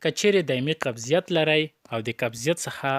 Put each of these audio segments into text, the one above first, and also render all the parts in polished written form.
که چیرې دایمي قبضیت لرئ او د قبضیت څخه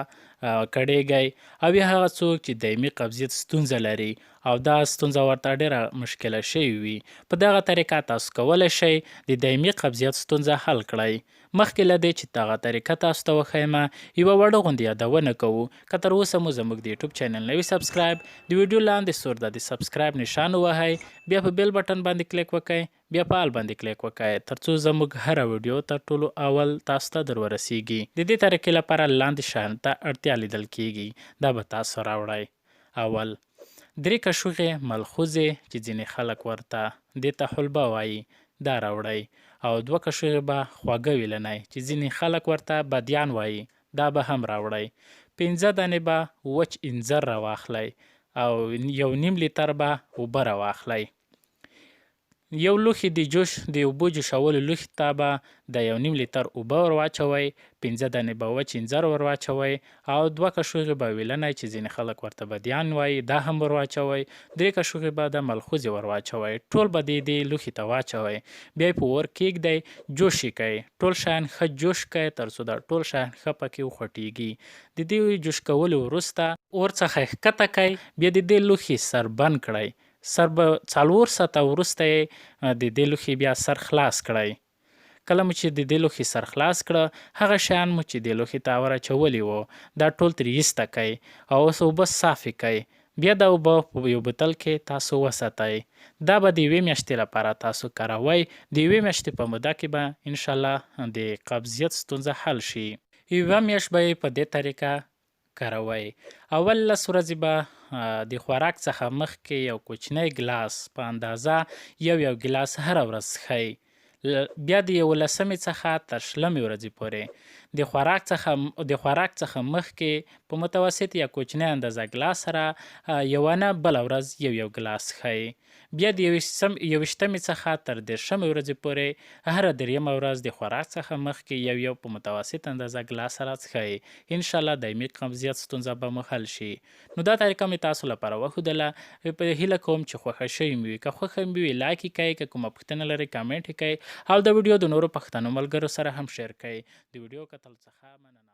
کړیږئ او یا هغه څوک چې دایمي قبضیت ستونزه لري او دا ستونزه ورته ډیره مشکله شوې وي، په دغه طریقه تاسو کولی شئ د دایمي قبضیت ستونزه حل کړئ. مخکې له دې چې دغه طریقه تاسو ته وښیم، یوه وړه غوندې یادونه کوو، که تر اوسه مو زموږ د یوټیوب چینل نه وي سبسکرایب، د ویډیو لاندې سور د سبسکرایب نشان ووهئ، بیا په بیل بټن باندې کلیک وکړئ، بیا په آل باندې کلیک وکړئ ترڅو زموږ هره ویډیو تر ټولو اول تاسو ته در ورسیږي. د دې طریقې لپاره لاندې شیانو ته اړتیا لیدل کیږي، دا به تاسو راوړئ. اول، درې کشوغې ملخوزې چې ځینې خلک ورته دې ته حلبه وایي دا راوړئ او دوه کشوغې به خواږه ویلنی چې ځینې خلک ورته بادیان وایي دا به هم راوړئ. پنځه دانې به وچ انځر راواخلئ او یو نیم لیتر به اوبه راواخلئ. یو لوښي د جوش د اوبو جوشولو لوښي ته به د یو نیم لیتر اوبه ور واچوئ، پنځه دانې به وچ انځر ور واچوئ او دوه کشوغې به ویلنی چې ځینې خلک ورته بدیان وایي دا هم ور واچوئ، درې کشوغې به د ملخوزې ور واچوئ، ټول به دې دې لوښي ته واچوئ، بیا یې په اور کیږدئ، جوش یې کړئ، ټول شیان ښه جوش کړئ تر څو دا ټول شیان ښه پکې وخوټیږي. د دې جوش کولو وروسته اور څخه یې ښکته کړئ، بیا د دې لوښي سر بند کړئ، سر به څلور ساعته وروسته یې د دې لوښي بیا سر خلاص کړئ. کله مو چې د دې لوښي سر خلاص کړ، هغه شیان مو چې دې لوښي ته ور اچولي وو، دا ټول ترې ایسته کړئ او اوس اوبه صافې کړئ. بیا دا اوبه په یو بوتل کې تاسو وساتئ. دا به د یوې میاشتې لپاره تاسو کاروئ. د یوې میاشتې په موده کې به ان شاءالله د قبضیت ستونزه حل شي. یوه میاشت به یې په دې طریقه کاروئ. اول لس ورځې به د خوراک څخه مخکې یو کوچنی ګلاس په اندازه یو یو ګلاس هره ورځ څښئ. بیا د یولسمې څخه تر شلمې ورځې پورې د خوراک څخه د خوراک څخه مخکې په متوسط یا کوچنی اندازه ګلاس سره یوه نه بله ورځ یو یو ګلاس څښئ. بیا د یوویشتمې څخه تر دېرشمې ورځې پورې هره درېیمه ورځ د خوراک څخه مخکې یو یو په متوسط اندازه ګلاس سره څښئ. ان شاءالله دایمي قبضیت ستونزه به مو حل شي. نو دا طریقه مې تاسو لپاره وښودله، په هیله کوم چې خوښه شوې مې وي. که خوښه مې وي لایک یې کړئ، که کومه پوښتنه لرئ کامنټ یې کړئ او دا ویډیو د نورو پښتنو ملګرو سره هم شیر کړئ. د ویډیو کتلو څخه مننه.